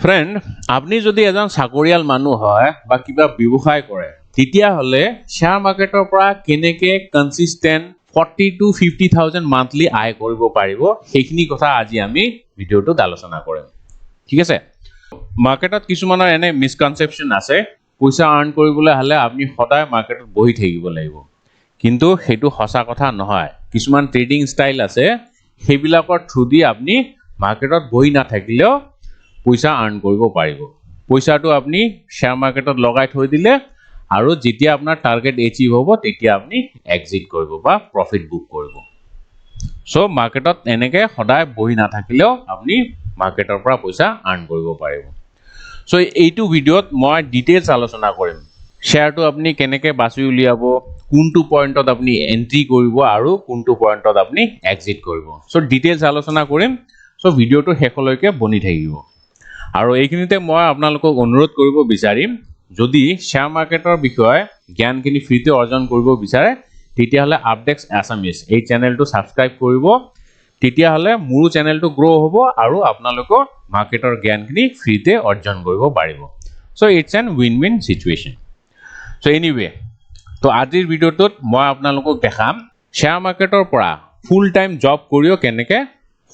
Friend, আপুনি যদি এজন চাকৰিয়াল মানুহ হয় বা কিবা ব্যৱসায় কৰে, তেতিয়াহ'লে শ্বেয়াৰ মাৰ্কেটৰ পৰা কেনেকে consistent 40 to 50 thousand monthly আয় কৰিব পাৰিব, সেইখিনি কথা আজি আমি ভিডিঅ'টোত আলোচনা কৰিম, ঠিক আছে? মাৰ্কেটত কিছুমানৰ এনে মিছকনচেপশ্যন আছে, পইচা আৰ্ণ কৰিবলৈ হ'লে আপুনি সদায় মাৰ্কেটত বহি থাকিব লাগিব। কিন্তু সেইটো সঁচা কথা নহয়। কিছুমান ট্ৰেডিং ষ্টাইল আছে, সেইবিলাকৰ থ্ৰু দি আপুনি মাৰ্কেটত বহি নাথাকিলেও পইচা আৰ্ণ কৰিব পাৰিব। পইচাটো আপুনি শ্বেয়াৰ মাৰ্কেটত লগাই থৈ দিলে আৰু যেতিয়া আপোনাৰ টাৰ্গেট এচিভ হ'ব, তেতিয়া আপুনি এক্সিট কৰিব বা প্ৰফিট বুক কৰিব। চ' মাৰ্কেটত এনেকৈ সদায় বহি নাথাকিলেও আপুনি মাৰ্কেটৰ পৰা পইচা আৰ্ণ কৰিব পাৰিব। চ' এইটো ভিডিঅ'ত মই ডিটেইলছ আলোচনা কৰিম, শ্বেয়াৰটো আপুনি কেনেকৈ বাছি উলিয়াব, কোনটো পইণ্টত আপুনি এণ্ট্ৰি কৰিব আৰু কোনটো পইণ্টত আপুনি এক্সিট কৰিব। চ' ডিটেইলছ আলোচনা কৰিম। চ' ভিডিঅ'টো শেষলৈকে বনি থাকিব। আৰু এইখিনিতে মই আপোনালোকক অনুৰোধ কৰিব বিচাৰিম, যদি শ্বেয়াৰ মাৰ্কেটৰ বিষয়ে জ্ঞানখিনি ফ্ৰীতে অৰ্জন কৰিব বিচাৰে, তেতিয়াহ'লে আপডেক্স আছামিজ এই চেনেলটো ছাবস্ক্ৰাইব কৰিব। তেতিয়াহ'লে মোৰো চেনেলটো গ্ৰ' হ'ব আৰু আপোনালোকৰ মাৰ্কেটৰ জ্ঞানখিনি ফ্ৰীতে অৰ্জন কৰিব পাৰিব। So it's an win win situation. So anyway, তো আজিৰ ভিডিঅ'টোত মই আপোনালোকক দেখাম শ্বেয়াৰ মাৰ্কেটৰ পৰা ফুল টাইম জব কৰিও কেনেকৈ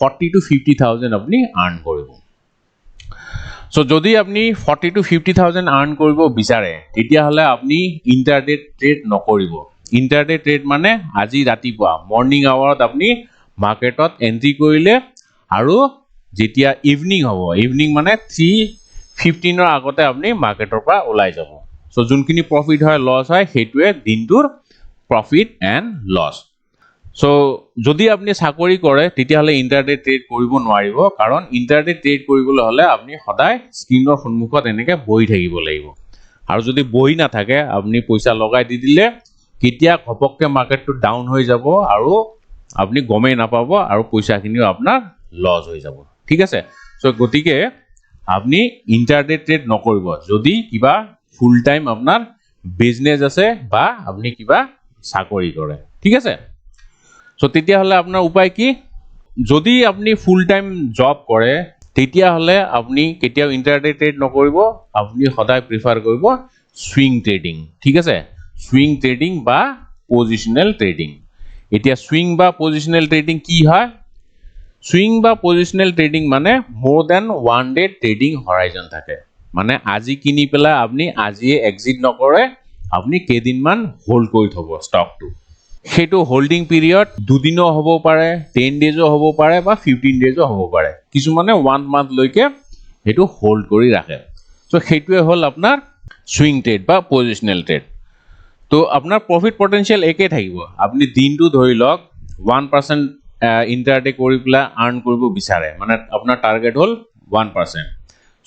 40 টু 50 থাউজেণ্ড আপুনি আৰ্ণ কৰিব। চ' যদি আপুনি 40 to 50 thousand earn কৰিব বিচাৰে, তেতিয়াহ'লে আপুনি ইণ্টাৰডে ট্ৰেড নকৰিব। ইণ্টাৰডে ট্ৰেড মানে আজি ৰাতিপুৱা মৰ্ণিং আৱাৰত আপুনি মাৰ্কেটত এণ্ট্ৰি কৰিলে আৰু যেতিয়া ইভিনিং হ'ব, ইভিনিং মানে 3:15ৰ আগতে আপুনি মাৰ্কেটৰ পৰা ওলাই যাব। চ' যোনখিনি প্ৰফিট হয়, লছ হয়, সেইটোৱে দিনটোৰ প্ৰফিট এণ্ড লছ। চ' যদি আপুনি চাকৰি কৰে, তেতিয়াহ'লে ইণ্টাৰডে ট্ৰেড কৰিব নোৱাৰিব, কাৰণ ইণ্টাৰডে ট্ৰেড কৰিবলৈ হ'লে আপুনি সদায় স্ক্ৰীণৰ সন্মুখত এনেকৈ বহি থাকিব লাগিব। আৰু যদি বহি নাথাকে, আপুনি পইচা লগাই দি দিলে কেতিয়া ঘপককৈ মাৰ্কেটটো ডাউন হৈ যাব আৰু আপুনি গমেই নাপাব আৰু পইচাখিনিও আপোনাৰ লছ হৈ যাব, ঠিক আছে? চ' গতিকে আপুনি ইণ্টাৰডে ট্ৰেড নকৰিব, যদি কিবা ফুল টাইম আপোনাৰ বিজনেছ আছে বা আপুনি কিবা চাকৰি কৰে, ঠিক আছে? চ' তেতিয়াহ'লে আপোনাৰ উপায় কি? যদি আপুনি ফুল টাইম জব কৰে, তেতিয়াহ'লে আপুনি কেতিয়াও ইণ্টাৰডে ট্ৰেড নকৰিব। আপুনি সদায় প্ৰিফাৰ কৰিব চুইং ট্ৰেডিং, ঠিক আছে? চুইং ট্ৰেডিং বা পজিশ্যনেল ট্ৰেডিং। এতিয়া চুইং বা পজিশ্যনেল ট্ৰেডিং কি হয়? চুইং বা পজিশ্যনেল ট্ৰেডিং মানে more than one day trading horizon থাকে। মানে আজি কিনি পেলাই আপুনি আজিয়ে এক্সিট নকৰে, আপুনি কেইদিনমান হোল্ড কৰি থ'ব ষ্টকটো। সেইটো হোল্ডিং পিৰিয়ড দুদিনো হ'ব পাৰে, 10 ডেজো হ'ব পাৰে বা 15 ডেজো হ'ব পাৰে। কিছুমানে ওৱান মান্থলৈকে সেইটো হোল্ড কৰি ৰাখে। চ' সেইটোৱে হ'ল আপোনাৰ চুইং ট্ৰেড বা পজিশ্যনেল ট্ৰেড। তো আপোনাৰ প্ৰফিট পটেঞ্চিয়েল একেই থাকিব। আপুনি দিনটো ধৰি লওক 1% ইণ্টাৰডে কৰি পেলাই আৰ্ণ কৰিব বিচাৰে, মানে আপোনাৰ টাৰ্গেট হ'ল 1%।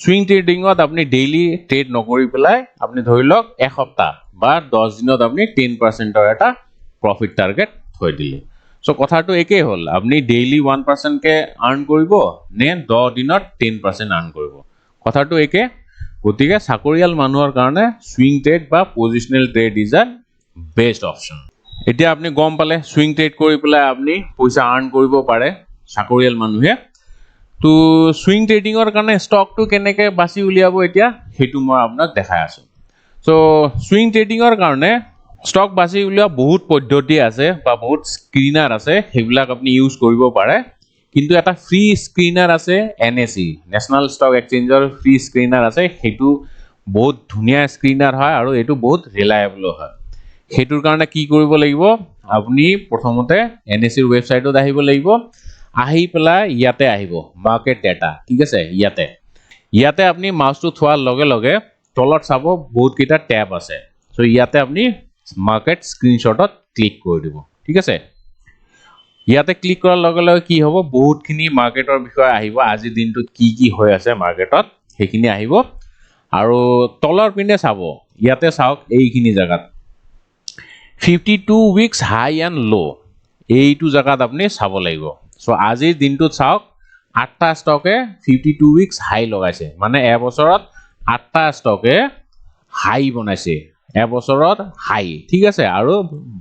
চুইং ট্ৰেডিঙত আপুনি ডেইলি ট্ৰেড নকৰি পেলাই আপুনি ধৰি লওক এসপ্তাহ বা 10 দিনত আপুনি 10%ৰ এটা প্ৰফিট টাৰ্গেট থৈ দিলে। চ' কথাটো একেই হ'ল, আপুনি ডেইলি 1%কৈ আৰ্ণ কৰিব নে 10 দিনত 10% আৰ্ণ কৰিব, কথাটো একে। গতিকে চাকৰিয়াল মানুহৰ কাৰণে চুইং ট্ৰেড বা positional trade is a best option. এতিয়া আপুনি গম পালে, চুইং ট্ৰেড কৰি পেলাই আপুনি পইচা আৰ্ণ কৰিব পাৰে চাকৰিয়াল মানুহে। তো চুইং ট্ৰেডিঙৰ কাৰণে ষ্টকটো কেনেকৈ বাছি উলিয়াব, এতিয়া সেইটো মই আপোনাক দেখাই আছোঁ। চ' চুইং ট্ৰেডিঙৰ কাৰণে ষ্টক বাছি উলিওৱা বহুত পদ্ধতি আছে বা বহুত স্ক্ৰীনাৰ আছে, সেইবিলাক আপুনি ইউজ কৰিব পাৰে। কিন্তু এটা ফ্ৰী স্ক্ৰীনাৰ আছে, এনএছই, নেশ্যনেল ষ্টক এক্সচেঞ্জৰ ফ্ৰী স্ক্ৰীনাৰ আছে। সেইটো বহুত ধুনীয়া স্ক্ৰীনাৰ হয় আৰু এইটো বহুত ৰিলায়েবলো হয়। সেইটোৰ কাৰণে কি কৰিব লাগিব? আপুনি প্ৰথমতে এনএছইৰ ৱেবছাইটত আহিব লাগিব। আহি পেলাই ইয়াতে আহিব, মাৰ্কেট ডেটা, ঠিক আছে? ইয়াতে আপুনি মাউচটো থোৱাৰ লগে লগে তলত চাব, বহুতকেইটা টেব আছে। চ' ইয়াতে আপুনি মাৰ্কেট স্ক্ৰীনশ্বটত ক্লিক কৰি দিব, ঠিক আছে? ইয়াতে ক্লিক কৰাৰ লগে লগে কি হ'ব? বহুতখিনি মাৰ্কেটৰ বিষয়ে আহিব। আজিৰ দিনটোত কি কি হৈ আছে মাৰ্কেটত, সেইখিনি আহিব। আৰু তলৰ পিনে চাব, ইয়াতে চাওক, এইখিনি জেগাত 52 weeks high and low, এইটো জেগাত আপুনি চাব লাগিব। চ' আজিৰ দিনটোত চাওক, আঠটা ষ্টকে 52 উইকছ হাই লগাইছে। মানে এবছৰত আঠটা ষ্টকে হাই বনাইছে, এবছৰত হাই, ঠিক আছে? আৰু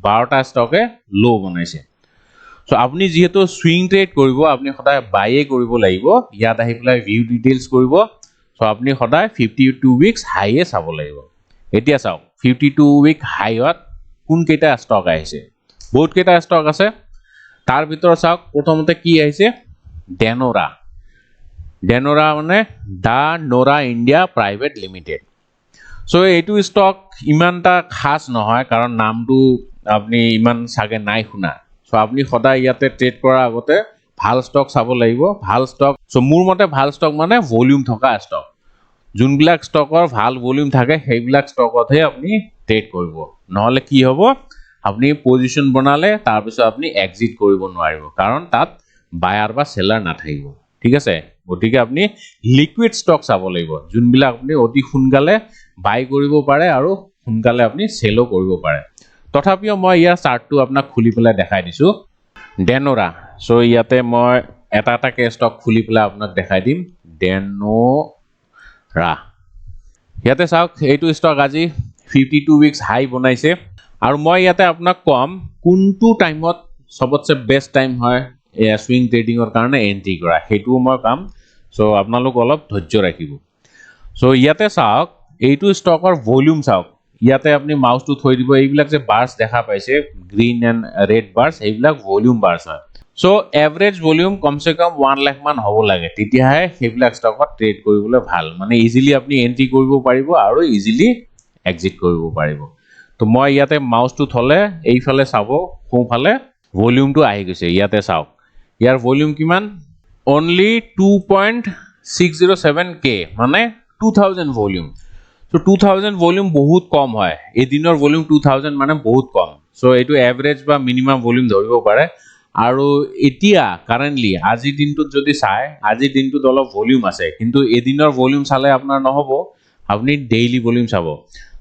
12টা ষ্টকে ল' বনাইছে। চ' আপুনি যিহেতু চুইং ট্ৰেড কৰিব, আপুনি সদায় বাইয়ে কৰিব লাগিব। ইয়াত আহি পেলাই ভিউ ডিটেইলছ কৰিব। চ' আপুনি সদায় 52 উইকছ হাইয়ে চাব লাগিব। এতিয়া চাওক, 52 উইক হাইত কোনকেইটা ষ্টক আহিছে? বহুতকেইটা ষ্টক আছে। তাৰ ভিতৰত চাওক, প্ৰথমতে কি আহিছে? ডেনৰা। ডেনৰা মানে দা নৰা ইণ্ডিয়া প্ৰাইভেট লিমিটেড। চ' এইটো ষ্টক ইমান এটা খাচ নহয়, কাৰণ নামটো আপুনি ইমান চাগে নাই শুনা। চ' আপুনি সদায় ইয়াতে ট্ৰেড কৰাৰ আগতে ভাল ষ্টক চাব লাগিব, ভাল ষ্টক। চ' মোৰ মতে ভাল ষ্টক মানে ভলিউম থকা ষ্টক। যোনবিলাক ষ্টকৰ ভাল ভলিউম থাকে, সেইবিলাক ষ্টকতহে আপুনি ট্ৰেড কৰিব। নহ'লে কি হ'ব? আপুনি পজিশ্যন বনালে, তাৰপিছত আপুনি এক্সিট কৰিব নোৱাৰিব, কাৰণ তাত বায়াৰ বা চেলাৰ নাথাকিব, ঠিক আছে? গতিকে আপুনি লিকুইড ষ্টক চাব লাগিব, যোনবিলাক আপুনি অতি সোনকালে বাই কৰিব পাৰে আৰু সোনকালে আপুনি চেলো কৰিব পাৰে। তথাপিও মই ইয়াৰ চাৰ্টটো আপোনাক খুলি পেলাই দেখাই দিছোঁ, ডেনৰা। চ' ইয়াতে মই এটা এটাকে ষ্টক খুলি পেলাই আপোনাক দেখাই দিম। ডেনৰা, ইয়াতে চাওক, এইটো ষ্টক আজি 52 উইকছ হাই বনাইছে। আৰু মই ইয়াতে আপোনাক ক'ম কোনটো টাইমত চবতছে বেষ্ট টাইম হয় চুইং ট্ৰেডিঙৰ কাৰণে এণ্ট্ৰি কৰা, সেইটোও মই কম। চ' আপোনালোক অলপ ধৈৰ্য ৰাখিব। চ' ইয়াতে চাওক, এইটো ষ্টকৰ ভলিউম চাওক। ইয়াতে আপুনি মাউচটো থৈ দিব। এইবিলাক যে বাৰ্ছ দেখা পাইছে, গ্ৰীণ এণ্ড ৰেড বাৰ্ছ, সেইবিলাক ভলিউম বাৰ্ছ হয়। চ' এভাৰেজ ভলিউম কমচে কম 1 লাখ মান হ'ব লাগে, তেতিয়াহে সেইবিলাক ষ্টকত ট্ৰেড কৰিবলৈ ভাল, মানে ইজিলি আপুনি এণ্ট্ৰি কৰিব পাৰিব আৰু ইজিলি এক্সিট কৰিব পাৰিব। তো মই ইয়াতে মাউচটো থ'লে এইফালে চাব, সোঁফালে ভলিউমটো আহি গৈছে। ইয়াতে চাওক, ইয়াৰ ভলিউম কিমান? Only 2.607K, মানে 2000 ভলিউম। চ' 2000 ভলিউম বহুত কম হয়। এদিনৰ ভলিউম 2000 মানে বহুত কম। চ' এইটো এভাৰেজ বা মিনিমাম ভলিউম ধৰিব পাৰে। আৰু এতিয়া কাৰেণ্টলি আজিৰ দিনটোত যদি চাই, আজিৰ দিনটোত অলপ ভলিউম আছে, কিন্তু এদিনৰ ভলিউম চালে আপোনাৰ নহ'ব, আপুনি ডেইলি ভলিউম চাব।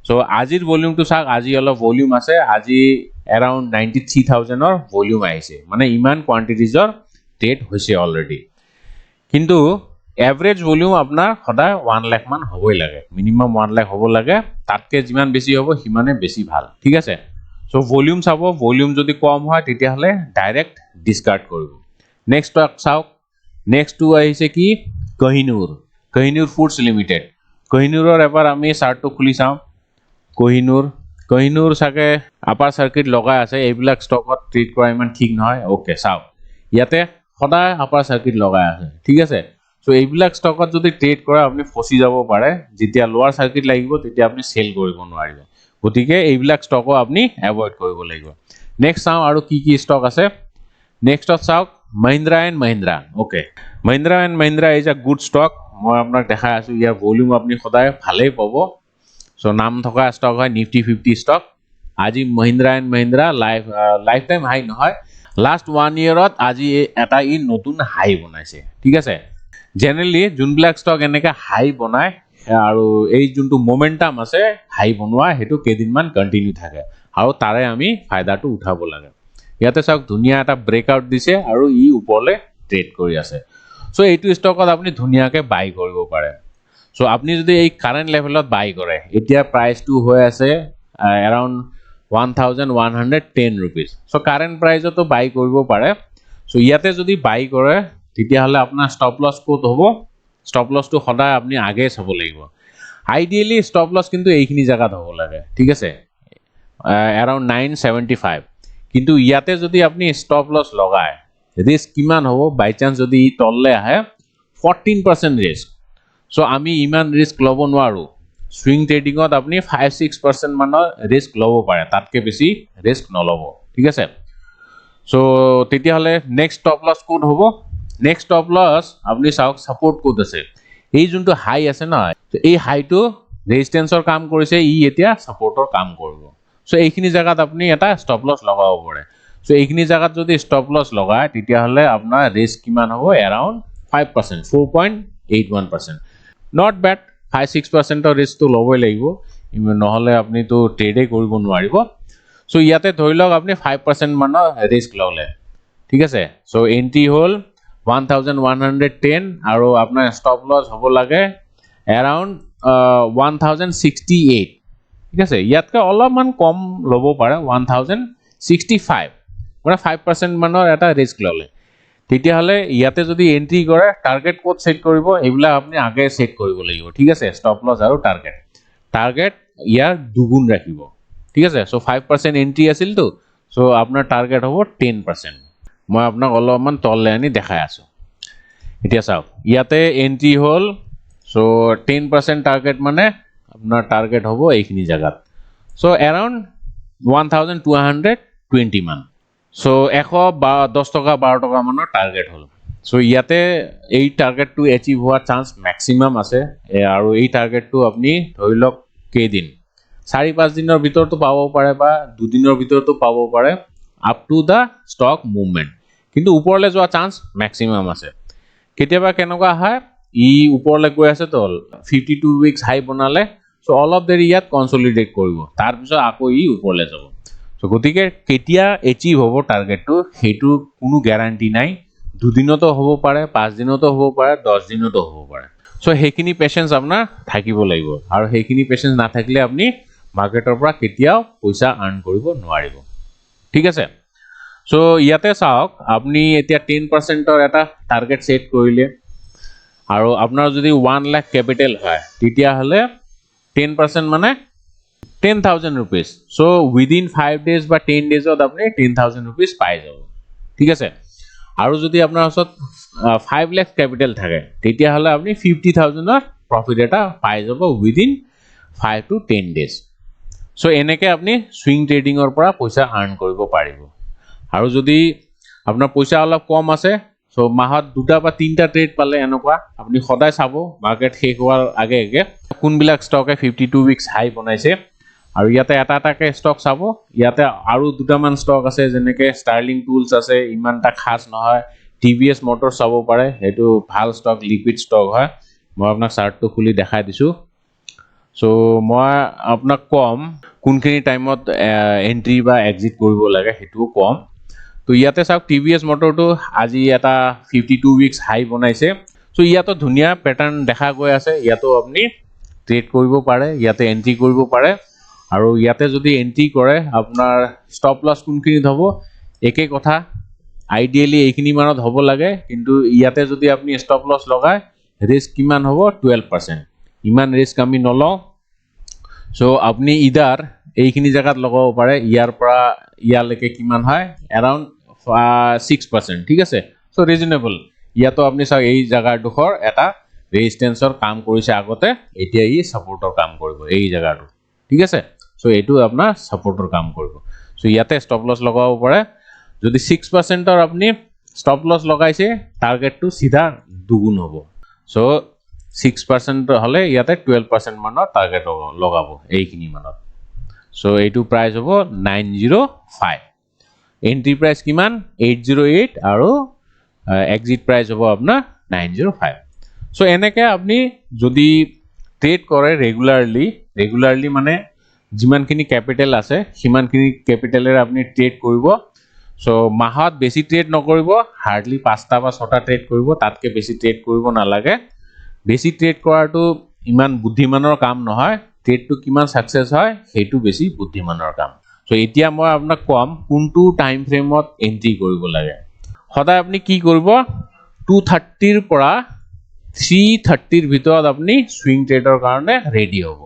চ' আজিৰ ভলিউমটো চাওক, আজি অলপ ভলিউম আছে। আজি এৰাউণ্ড 93,000ৰ ভলিউম আহিছে, মানে ইমান কোৱান্টিটিজৰ ট্ৰেড হৈছে অলৰেডি। কিন্তু এভাৰেজ ভলিউম আপোনাৰ সদায় 1 লাখ মান হ'বই লাগে, মিনিমাম 1 লাখ হ'ব লাগে। তাতকৈ যিমান বেছি হ'ব, সিমানে বেছি ভাল, ঠিক আছে? চ' ভলিউম চাব। ভলিউম যদি কম হয়, তেতিয়াহ'লে ডাইৰেক্ট ডিছকাৰ্ড কৰিব। নেক্সট ষ্টক চাওক। নেক্সটটো আহিছে কি? Kohinoor, Kohinoor foods limited. কহিনুৰৰ এবাৰ আমি চাৰ্টটো খুলি চাওঁ। কহিনুৰ, কহিনুৰ চাগে আপাৰ চাৰ্কিট লগাই আছে। এইবিলাক ষ্টকত ট্ৰেড কৰা ইমান ঠিক নহয়। অ'কে, চাওক, ইয়াতে সদায় আপাৰ চাৰ্কিট লগাই আছে, ঠিক আছে? চ' এইবিলাক ষ্টকত যদি ট্ৰেড কৰে, আপুনি ফচি যাব পাৰে। যেতিয়া লোৱাৰ চাৰ্কিট লাগিব, তেতিয়া আপুনি চেল কৰিব নোৱাৰিব। গতিকে এইবিলাক ষ্টকো আপুনি এভইড কৰিব লাগিব। নেক্সট চাওঁ আৰু কি কি ষ্টক আছে। নেক্সটত চাওক, Mahindra and Mahindra. Okay, Mahindra and Mahindra is a good stock. মই আপোনাক দেখাই আছোঁ, ইয়াৰ ভলিউম আপুনি সদায় ভালেই পাব। চ' নাম থকা ষ্টক হয়, নিফটি 50 ষ্টক। আজি Mahindra and Mahindra lifetime high নহয়, লাষ্ট ওৱান ইয়েৰত আজি এটা ই নতুন হাই বনাইছে, ঠিক আছে? জেনেৰেলি যোনবিলাক ষ্টক এনেকৈ হাই বনায় আৰু এই যোনটো মমেণ্টাম আছে হাই বনোৱা, সেইটো কেইদিনমান কণ্টিনিউ থাকে আৰু তাৰে আমি ফাইদাটো উঠাব লাগে। ইয়াতে চাওক, ধুনীয়া এটা ব্ৰেকআউট দিছে আৰু ই ওপৰলৈ ট্ৰেড কৰি আছে। চ' এইটো ষ্টকত আপুনি ধুনীয়াকৈ বাই কৰিব পাৰে। চ' আপুনি যদি এই কাৰেণ্ট লেভেলত বাই কৰে, এতিয়া প্ৰাইচটো হৈ আছে around ₹1110। চ' কাৰেণ্ট প্ৰাইজতো বাই কৰিব পাৰে। চ' ইয়াতে যদি বাই কৰে, তেতিয়াহ'লে আপোনাৰ ষ্টপ লছ ক'ত হ'ব? ষ্টপ লছটো সদায় আপুনি আগে চাব লাগিব। আইডিয়েলি ষ্টপ লছ কিন্তু এইখিনি জেগাত হ'ব লাগে, ঠিক আছে? এৰাউণ্ড 975। কিন্তু ইয়াতে যদি আপুনি ষ্টপ লছ লগায়, ৰিস্ক কিমান হ'ব? বাই চান্স যদি ই তললৈ আহে, 14% ৰিস্ক। চ' আমি ইমান ৰিস্ক ল'ব নোৱাৰোঁ। চুইং ট্ৰেডিঙত আপুনি 5-6% মানৰ ৰিস্ক ল'ব পাৰে, তাতকৈ বেছি ৰিস্ক নল'ব, ঠিক আছে? চ' তেতিয়াহ'লে নেক্সট ষ্টপ লছ ক'ত হ'ব? নেক্সট ষ্টপ লছ আপুনি চাওক, ছাপৰ্ট ক'ত আছে? এই যোনটো হাই আছে নহয়, এই হাইটো ৰেজিষ্টেঞ্চৰ কাম কৰিছে, ই এতিয়া ছাপৰ্টৰ কাম কৰিব। চ' এইখিনি জেগাত আপুনি এটা ষ্টপ লছ লগাব পাৰে। চ' এইখিনি জেগাত যদি ষ্টপ লছ লগায়, তেতিয়াহ'লে আপোনাৰ ৰিস্ক কিমান হ'ব? Around 5%, 4.81%। Not bad. 5-6%ৰ ৰিস্কটো ল'বই লাগিব, নহ'লে আপুনিতো ট্ৰেডেই কৰিব নোৱাৰিব। চ' ইয়াতে ধৰি লওক আপুনি 5% মানৰ ৰিস্ক ল'লে, ঠিক আছে? চ' এণ্ট্ৰি হ'ল 1110 আৰু আপোনাৰ ষ্টপ লছ হ'ব লাগে এৰাউণ্ড 1068, ঠিক আছে? ইয়াতকৈ অলপমান কম ল'ব পাৰে, 1065, মানে 5% মানৰ এটা ৰিস্ক ল'লে। তেতিয়াহ'লে ইয়াতে যদি এণ্ট্ৰি কৰে, টাৰ্গেট ক'ত ছেট কৰিব, এইবিলাক আপুনি আগে ছেট কৰিব লাগিব, ঠিক আছে? ষ্টপ লছ আৰু টাৰ্গেট। টাৰ্গেট ইয়াৰ দুগুণ ৰাখিব, ঠিক আছে? চ' 5% এণ্ট্ৰি আছিলতো, চ' আপোনাৰ টাৰ্গেট হ'ব 10%। মই আপোনাক অলপমান তললৈ আনি দেখাই আছোঁ। এতিয়া চাওক, ইয়াতে এণ্ট্ৰি হ'ল। চ' 10% টাৰ্গেট মানে আপোনাৰ টাৰ্গেট হ'ব এইখিনি জেগাত, চ' এৰাউণ্ড 1220 মান। চ' 110 টকা, 12 টকা মানৰ টাৰ্গেট হ'ল। চ' ইয়াতে এই টাৰ্গেটটো এচিভ হোৱাৰ চান্স মেক্সিমাম আছে। আৰু এই টাৰ্গেটটো আপুনি ধৰি লওক কেইদিন, 4-5 দিনৰ ভিতৰতো পাব পাৰে বা দুদিনৰ ভিতৰতো পাব পাৰে, up to the stock movement। কিন্তু ওপৰলৈ যোৱা চান্স মেক্সিমাম আছে। কেতিয়াবা কেনেকুৱা হয়, ই ওপৰলৈ গৈ আছে তো, 52 উইকছ হাই বনালে, চ' অলপ দেৰি ইয়াত কনচলিডেট কৰিব, তাৰপিছত আকৌ ই ওপৰলৈ যাব। চ' গতিকে কেতিয়া এচিভ হ'ব টাৰ্গেটটো, সেইটো কোনো গেৰাণ্টি নাই। দুদিনতো হ'ব পাৰে, 5 দিনতো হ'ব পাৰে, 10 দিনতো হ'ব পাৰে। চ' সেইখিনি পেচেঞ্চ আপোনাৰ থাকিব লাগিব আৰু সেইখিনি পেচেঞ্চ নাথাকিলে আপুনি মাৰ্কেটৰ পৰা কেতিয়াও পইচা আৰ্ণ কৰিব নোৱাৰিব, ঠিক আছে? চ' ইয়াতে চাওক, আপুনি এতিয়া 10%ৰ এটা টাৰ্গেট ছেট কৰিলে আৰু আপোনাৰ যদি 1 লাখ কেপিটেল হয়, তেতিয়াহ'লে 10% মানে ₹10,000। চ' উইদিন 5 ডেজ বা 10 ডেজত আপুনি ₹10,000 পাই যাব, ঠিক আছে? আৰু যদি আপোনাৰ ওচৰত 5 লাখ কেপিটেল থাকে, তেতিয়াহ'লে আপুনি 50,000ৰ প্ৰফিট এটা পাই যাব উইদিন 5 টু 10 ডেজ। চ' এনেকৈ আপুনি চুইং ট্ৰেডিঙৰ পৰা পইচা আৰ্ণ কৰিব পাৰিব। আৰু যদি আপোনাৰ পইচা অলপ কম আছে, চ' মাহত দুটা বা তিনিটা ট্ৰেড পালে এনেকুৱা, আপুনি সদায় চাব মাৰ্কেট শেষ হোৱাৰ আগে আগে কোনবিলাক ষ্টকে 52 উইকছ হাই বনাইছে আৰু ইয়াতে এটা এটাকৈ ষ্টক চাব। ইয়াতে আৰু দুটামান ষ্টক আছে, যেনেকৈ ষ্টাৰ্লিং টুলছ আছে, ইমান এটা খাচ নহয়। টিভিএছ মটৰ চাব পাৰে, সেইটো ভাল ষ্টক, লিকুইড ষ্টক হয়। মই আপোনাক চাৰ্টটো খুলি দেখাই দিছোঁ। চ' মই আপোনাক ক'ম কোনখিনি টাইমত এণ্ট্ৰি বা এক্সিট কৰিব লাগে, সেইটোও ক'ম। তো ইয়াতে চাওক, টিভিএছ মটৰটো আজি এটা 52 উইকছ হাই বনাইছে। চ' ইয়াতো ধুনীয়া পেটাৰ্ণ দেখা গৈ আছে। ইয়াতো আপুনি ট্ৰেড কৰিব পাৰে, ইয়াতে এণ্ট্ৰি কৰিব পাৰে। আৰু ইয়াতে যদি এণ্ট্ৰি কৰে, আপোনাৰ ষ্টপ লছ কোনখিনিত হ'ব? একে কথা, আইডিয়েলি এইখিনি মানত হ'ব লাগে। কিন্তু ইয়াতে যদি আপুনি ষ্টপ লছ লগায়, ৰিস্ক কিমান হ'ব? 12%। ইমান ৰিস্ক আমি নলওঁ। চ' আপুনি ইদাৰ এইখিনি জেগাত লগাব পাৰে। ইয়াৰ পৰা ইয়ালৈকে কিমান হয়? এৰাউণ্ড 6%, ঠিক আছে? চ' ৰিজনেবল। ইয়াতো আপুনি চাওক, এই জেগাডোখৰ এটা ৰেজিষ্টেঞ্চৰ কাম কৰিছে আগতে, এতিয়া ই ছাপৰ্টৰ কাম কৰিব এই জেগাটো, ঠিক আছে? চ' এইটো আপোনাৰ ছাপৰ্টৰ কাম কৰিব। চ' ইয়াতে ষ্টপ লছ লগাব পাৰে। যদি 6%ৰ আপুনি ষ্টপ লছ লগাইছে, টাৰ্গেটটো চিধা দুগুণ হ'ব। চ' 6% হ'লে ইয়াতে 12% মানৰ টাৰ্গেট লগাব এইখিনি মানত। চ' এইটো প্ৰাইচ হ'ব 905। এণ্ট্ৰি প্ৰাইচ কিমান? 808। আৰু এক্সিট প্ৰাইচ হ'ব আপোনাৰ 905। চ' এনেকৈ আপুনি যদি ট্ৰেড কৰে ৰেগুলাৰলি, ৰেগুলাৰলি মানে যিমানখিনি কেপিটেল আছে সিমানখিনি কেপিটেলেৰে আপুনি ট্ৰেড কৰিব। চ' মাহত বেছি ট্ৰেড নকৰিব, হাৰ্ডলি পাঁচটা বা ছটা ট্ৰেড কৰিব, তাতকৈ বেছি ট্ৰেড কৰিব নালাগে। বেছি ট্ৰেড কৰাটো ইমান বুদ্ধিমানৰ কাম নহয়। ট্ৰেডটো কিমান ছাকচেছ হয়, সেইটো বেছি বুদ্ধিমানৰ কাম। চ' এতিয়া মই আপোনাক ক'ম কোনটো টাইম ফ্ৰেমত এণ্ট্ৰি কৰিব লাগে। সদায় আপুনি কি কৰিব, 2:30ৰ পৰা 3:30ৰ ভিতৰত আপুনি চুইং ট্ৰেডৰ কাৰণে ৰেডি হ'ব।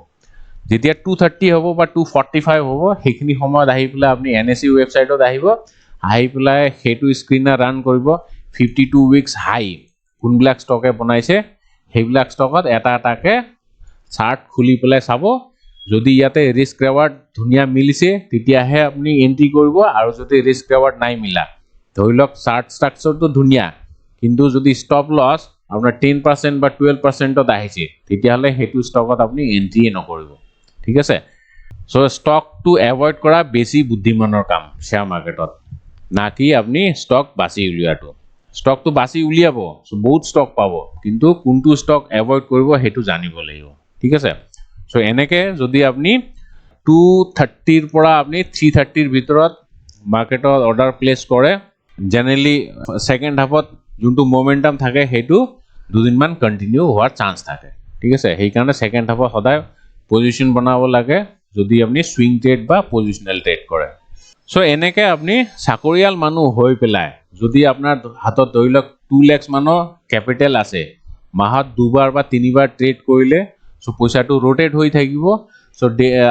যেতিয়া 2:30 হ'ব বা 2:45 হ'ব, সেইখিনি সময়ত আহি পেলাই আপুনি এনএছই ৱেবছাইটত আহিব। আহি পেলাই সেইটো স্ক্ৰীনাৰ ৰান কৰিব। 52 উইকছ হাই কোনবিলাক ষ্টকে বনাইছে, সেইবিলাক ষ্টকত এটা এটাকৈ চাৰ্ট খুলি পেলাই চাব। যদি ইয়াতে ৰিস্ক ৰেৱাৰ্ড ধুনীয়া মিলিছে, তেতিয়াহে আপুনি এণ্ট্ৰি কৰিব। আৰু যদি ৰিস্ক ৰেৱাৰ্ড নাই মিলা, ধৰি লওক চাৰ্ট ষ্ট্ৰাকচাৰটো ধুনীয়া, কিন্তু যদি ষ্টপ লছ আপোনাৰ 10% বা 12%ত আহিছে, তেতিয়াহ'লে সেইটো ষ্টকত আপুনি এণ্ট্ৰিয়ে নকৰিব, ঠিক আছে? চ' ষ্টকটো এভইড কৰা বেছি বুদ্ধিমানৰ কাম শ্বেয়াৰ মাৰ্কেটত, না কি আপুনি ষ্টক বাছি উলিওৱাটো। ষ্টকটো বাছি উলিয়াব, বহুত ষ্টক পাব, কিন্তু কোনটো ষ্টক এভইড কৰিব, সেইটো জানিব লাগিব, ঠিক আছে? চ' এনেকৈ যদি আপুনি 2:30ৰ পৰা আপুনি 3:30ৰ ভিতৰত মাৰ্কেটত অৰ্ডাৰ প্লেচ কৰে, জেনেৰেলি ছেকেণ্ড হাফত যোনটো মমেণ্টাম থাকে, সেইটো দুদিনমান কণ্টিনিউ হোৱাৰ চান্স থাকে, ঠিক আছে? সেইকাৰণে ছেকেণ্ড হাফত সদায় পজিশ্যন বনাব লাগে, যদি আপুনি চুইং ট্ৰেড বা পজিশ্যনেল ট্ৰেড কৰে। চ' এনেকৈ আপুনি চাকৰিয়াল মানুহ হৈ পেলাই যদি আপোনাৰ হাতত ধৰি লওক 2 লেক্স মানৰ কেপিটেল আছে, মাহত দুবাৰ বা তিনিবাৰ ট্ৰেড কৰিলে চ' পইচাটো ৰোটেট হৈ থাকিব। চ'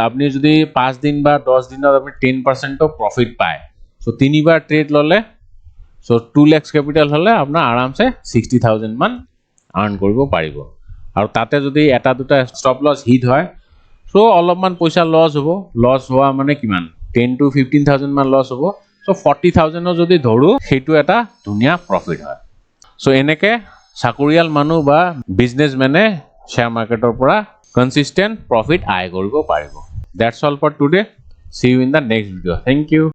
আপুনি যদি 5 দিন বা 10 দিনত আপুনি 10%ৰ প্ৰফিট পায়, চ' তিনিবাৰ ট্ৰেড ল'লে, চ' 2 লেক্স কেপিটেল হ'লে আপোনাৰ আৰামছে 60,000 মান আৰ্ণ কৰিব পাৰিব। আৰু তাতে যদি এটা দুটা ষ্টপ লছ হিট হয়, চ' অলপমান পইচা লছ হ'ব। লছ হোৱা মানে কিমান? 10 টু 15 থাউজেণ্ড মান লছ হ'ব। চ' 40,000ৰ যদি ধৰোঁ, সেইটো এটা ধুনীয়া প্ৰফিট হয়। চ' এনেকৈ চাকৰিয়াল মানুহ বা বিজনেছমেনে শ্বেয়াৰ মাৰ্কেটৰ পৰা কনচিষ্টেণ্ট প্ৰফিট আয় কৰিব পাৰিব। That's all for today. See you in the next video. Thank you.